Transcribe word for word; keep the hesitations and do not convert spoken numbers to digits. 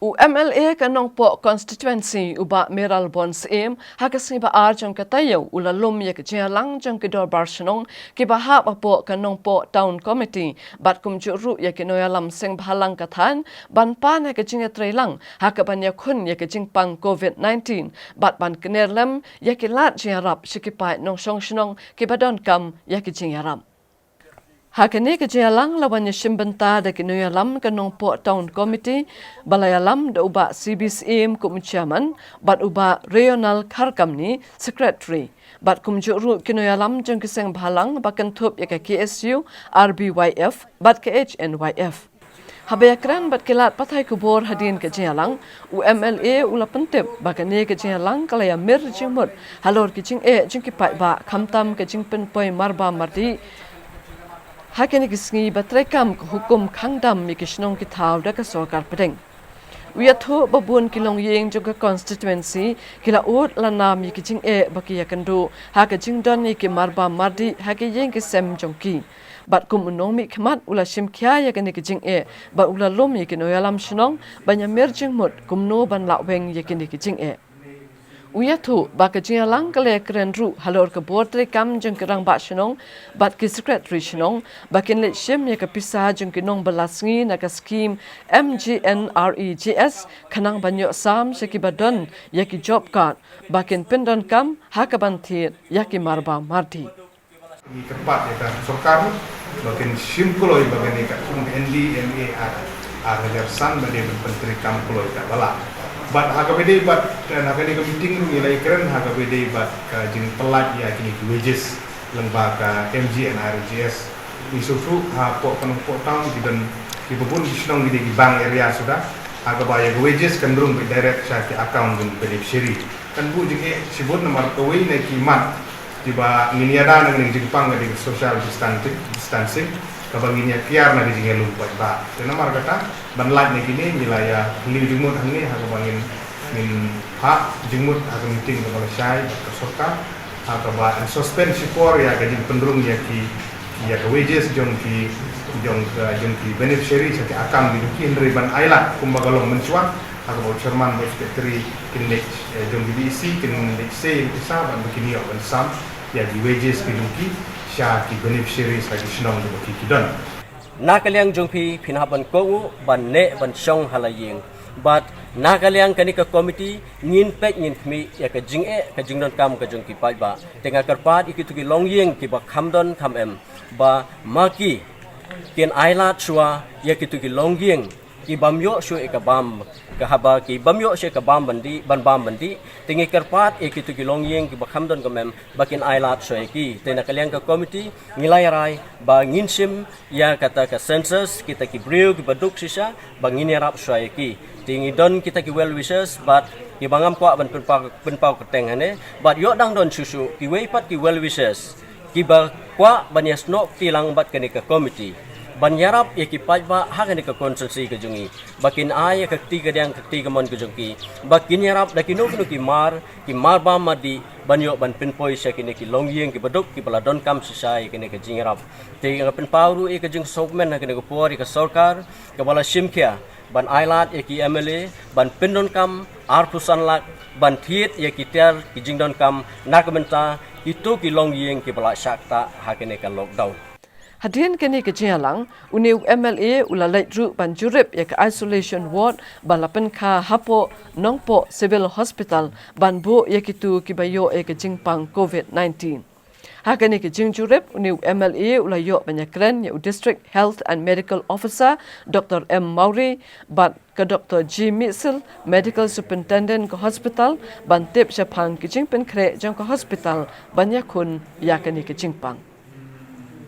U M L A ka Nongpoh Constituency u Bah Mayralborn Syiem ha ka sngi ba ar jong ka taïew u la lum ïa ka jingïalang jong ki dorbar shnong kiba hap hapoh ka Nongpoh Town Committee bad kumjuh ruh ïa ki nongïalam seng bhalang ka thaiñ ban pan ha ka jingïatreilang ha kaban ïakhun ïa ka jingpang covid nineteen bad ban kner lem ïa ki lad jingïarap sha ki paid nongshong shnong kiba donkam ïa ki jingïarap. Ha kane ka jingïalang la wan ïashim bynta da ki nongïalam ka Nongpoh Town Committee ba la ïalam da u Bah C B Syiem kum u Chairman bad u Bah Rayonal Kharkamni, Secretary bad kumjuh ruh ki nongïalam jong ki seng bhalang ba kynthup ïa ka K S U, R B Y F bad ka H N Y F. Haba ïakren bad ki lad pathai khubor hadien ka jingïalang, u M L A u la pyntip ba kane ka jingïalang ka la ïamir jingmut halor ki jingeh jong ki paidbah khamtam ka jingpynpoi marbam mardih ha kine ki sngi ba treikam ka hukum khang dam ïa ki shnong ki thaw da ka sorkar pdeng. U ïathuh ba bun ki longïing jong ka constituency ki la ud la nam ïa ki jingeh ba ki ïakynduh ha ka jingdon ïa ki marbam mardih ha ki ïing ki sem jong ki. Bad kum u nongmihkhmat u la shim khia ïa kine ki jingeh bad u la lum ïa ki nongïalam shnong ban ïamir jingmut kumno ban lah weng ïa kine ki jingeh. U ïathuh ba ka jingïalang ka la ïakren ruh halor ka bor treikam jong ki rangbah shnong bad ki secretary shnong ba kin leit shim ïa ka pisa jong ki nongbylla sngi na ka skhim M G N R E G S khnang ban ïoh sam sha kiba don ïa ki job card ba kin pyndonkam ha kaban thied ïa ki marbam mardih. Ngi kyrpad ïa ka sorkar ba kin shim kloi ba kane ka kum N D M A ar, ar hajar san ba dei ban pyntreikam kloi katba lah. Bad ha kaba ïadei bad, eh, ha kane ka meeting ruh ngi la ïakren ha kaba ïadei bad ka jingpyllait ïa kine ki wages lyngba ka M G N R E G S. Ngi sngewthuh hapoh ka Nongpoh Town ki don kiba bun ki shnong ki dei ki bank area suda. Ha kaba ïa ka wages kan rung beit direct sha ki account jong beneficiary. Kan buh jingeh shibun namar kawei na ki mat kiba ngin ïada na ka jingpang ka dei ka social distancing, distancing, kaba ngin ïa kiar na ka jingïalum paidbah. Te namar kata ban lait na kine ngi la ïa phylliew jingmut hangne ha kaba ngin, ngin phah jingmut ha ka meeting kaba la shai bad ka sorkar ha kaba yn suspend shipor ïa ka jingpynrung ïa ki, ïa ka wages jong ki, jong ka, jong ki beneficiaries ha ki account ki jong ki, hynrei ban ailad kumba ka long mynshuwa ha kaba u chairman bad secretary kin leit, eh, jong ki B E C kin leit sei ïa ki pisa bad ba kin ïoh ban sam ïa ki wages ki jong ki sha ki beneficiaries ha ki shnong kiba ki, ki don. Na ka liang jong phi phin hap ban kohnguh ban neh ban shong ha la ïing. Bad na ka liang kane ka committee ngin peit ngin khmih ïa ka jingeh ka jingdonkam ka jong ki paidbah. Te nga kyrpad ïa kito ki longïing kiba kham don kham em ba ma ki kin ailad shuwa ïa kito ki longïing ki bym ïoh shuh ïa ka bam, ka haba ki bym ïoh shuh ïa ka bam ban dih, ban bam ban dih. Te ngi kyrpad ïa kito ki longïing kiba kham don kham em ba kin ailad shuwa ïa ki. Te na ka liang ka committee ngi la ïa rai ba ngin shim ïa kata ka census, kita ki briew kiba duk shisha ba ngin ïarap shuwa ïa ki. Te ngi don kita ki well wishers bad kiba ngam kwah ban pynpaw, pynpaw kyrteng hangne bad ïoh dang don shuh shuh kiwei pat ki well wishers kiba kwah ban ïasnoh kti lang bad kane ka committee ban ïarap ïa ki paidbah ha kane ka constituency ka jong ngi. Ba kin ai ïa ka kti kadiang ka kti kamon ka jong ki ba kin ïarap da kino kino ki mar, ki marbam mardih ban ïoh ban pynpoi sha kine ki longïing kiba duk kiba la donkam shisha ïa kine ki jingïarap. Te nga pynpaw ruh ïa ka jingsngewkmen ha kane ka por ïa ka sorkar kaba la shim khia ban ailad ïa ki M L A ban pyndonkam arphew san lak ban thied ïa ki tiar ki jingdonkam na ka bynta kito ki longïing kiba la shah ktah ha kane ka lockdown. Hadien kane ka jingïalang, une u M L A u la leit ruh ban jurip ïa ka isolation ward ba la pynkha hapoh Nongpoh Civil Hospital ban buh ïa kito kiba ïoh ïa ka jingpang covid nineteen. Ha kane ka jingjurip, une u M L A u la ïoh ban ïakren ïa u District Health and Medical Officer, Doctor M Mawrie, bad ka Doctor G Misil, Medical Superintendent ka hospital, ban tip shaphang ki jingpynkhreh jong ka hospital ban ïakhun ïa kane ka jingpang.